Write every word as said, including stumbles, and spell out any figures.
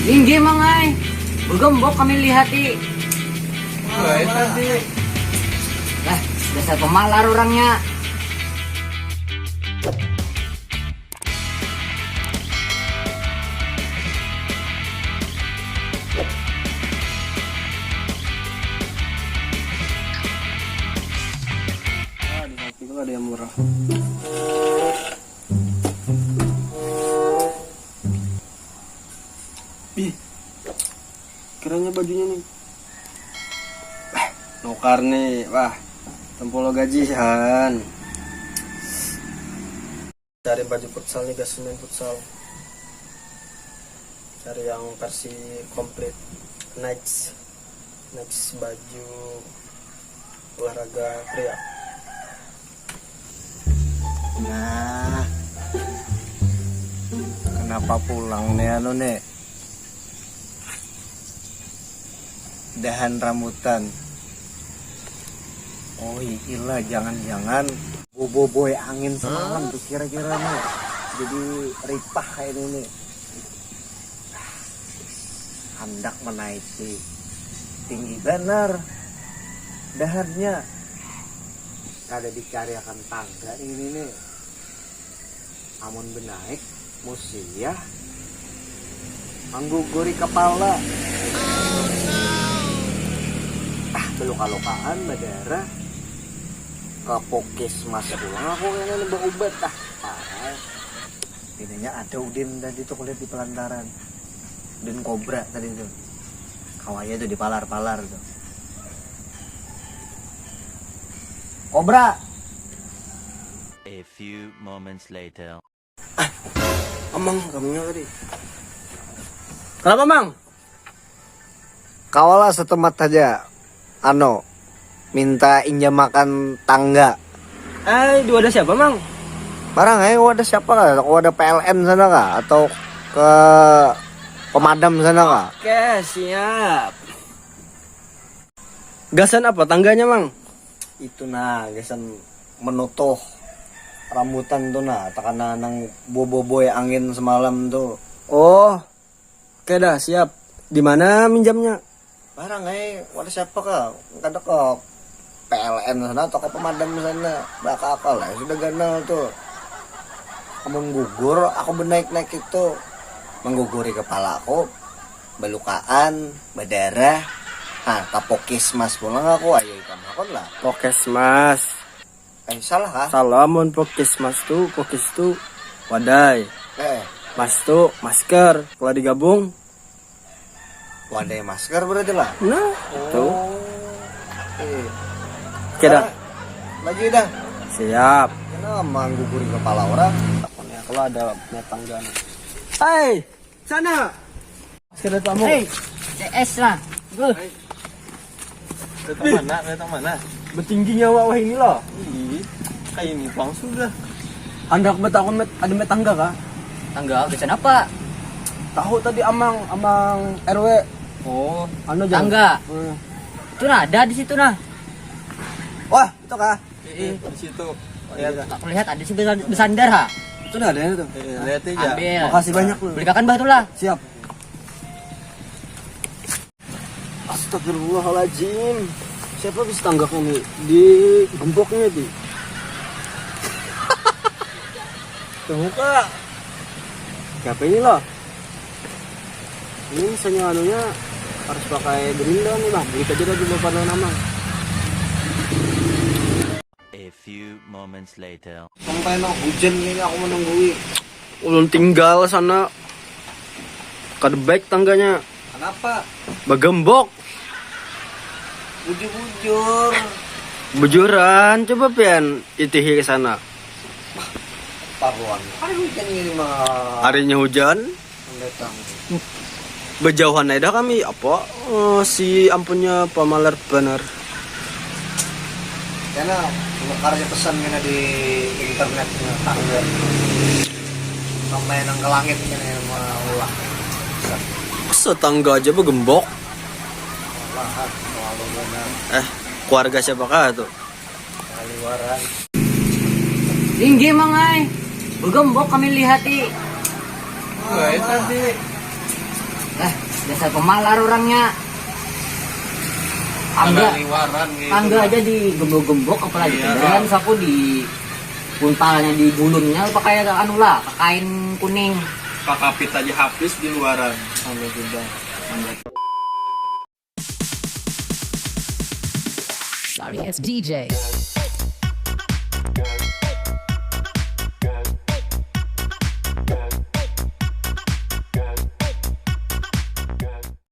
Inggih, Mang ai. Begembok kami lihati. Baik tadi. Lah, dasar pemalar orangnya. Ah, di Shopee kok ada yang murah. Ih, kiranya bajunya nih. Bah, nukar nih, wah, tempolo gajian. Cari baju futsal nih, guys, main futsal. Cari yang versi komplit. Next, next baju olahraga pria. Nah, kenapa pulang nih anu nih? Dahan rambutan. Oh iyalah, jangan-jangan boboiboy angin semalam tuh kira-kira nih. Jadi ripah kayak ini nih. Handak menaiki tinggi banar dahannya. Kada dicariakan tangga ini nih. Amun benaik musiah mangguguri kepala. Ah, beluka-lukaan, badarah. Ke puskesmas pulang aku kena baubat ah. Parah. Ininya ada Udin tadi tuh kulihat di pelantaran. Udin kobra tadi tuh. Kawaya tuh dipalar-palar tuh. Kobra. A few moments later. Amang, kamunya tadi. Kenapa, Mang? Kawalah setemat saja. Ano, minta injamakan tangga. Eh, di wadah siapa, Mang? Barang aja wadah siapa kah? Ke wadah P L N sana kah? Atau ke pemadam sana kah? Oke, siap. Gasan apa tangganya, Mang? Itu nah, gasan menutuh rambutan tuh nah, takana nang boboiboy angin semalam tuh. Oh, oke dah, siap. Di mana minjamnya? Barang ai, wadah siapa kah? Kada ke P L N sana atau ke pemadam sana. Bakal akal lah, sudah ganal tuh. Amun gugur, aku benaik-naik itu. Mengguguri kepala aku. Belukaan, berdarah. Nah, ke puskesmas pulang aku. Ayo ikam hakun lah. Puskesmas. Eh, salah kah? Salah mun puskesmas tu, pukis tu wadai. Eh, Mas tu masker, kalau digabung wadai masker berarti lah. Nah, itu. Oh. Eh. Oke dah. Lagi dah. Siap. Kenapa mengguguri kepala orang? Takutnya kalau ada punya tangga nih. Hai, sana. Masker tamu. Hei, C S lah. Gue. Datang mana? Datang mana? Bertinggi nyawa wah inilah. Ih, kayak ini pang sudah. Handak betakun met, ada met tangga kah? Tangga gasan apa? Tahu tadi amang, amang R W. Oh, Anu, Jang. Tangga. Hmm. Itu nah ada di situ nah. Wah, itu kah? Ih, di situ. Lihat. Aku lihat ada sih besan- besandar ha. Itu dah ada itu. Eh, lihat aja. Ambil. Makasih banyak lu. Beli kakan bah tu lah. Siap. Astagfirullahaladzim. Siapa bisa tanggap ini? Di gempoknya di. Tunggu kak. Siapa ini loh? Ini misalnya anunya harus pakai gerinda nih bang. Beli aja dah di bapak nama. A few moments later. Sampai no hujan ini aku menunggui. Ulun tinggal sana. Kada baik tangganya. Kenapa? Bagembok. Bujur-bujur. Bujuran, coba pian itihi ke sana. Paruan. Hari hujan ini mah. Harinya hujan, Datang. bejauhan aja dah kami. Apa eh, si ampunnya pamalar banar. Karena nukarnya pesan kena di internet tangga. Sampai nang ke langit kena maulah. Setangga aja bagembok. Lahat, malu benar. Eh, keluarga siapakah tuh? Kaliwaran. Inggih mang ai. Begembok kami lihati. Baik tadi. Eh, dasar pemalar orangnya. Tangga, tangga aja digembok-gembok, apalagi iya, kendaraan sapu di puntalnya, di gulungnya, pakai anu lah, kain kuning. Kakapit aja habis di luaran. Sampai sudah. Sorry, it's D J.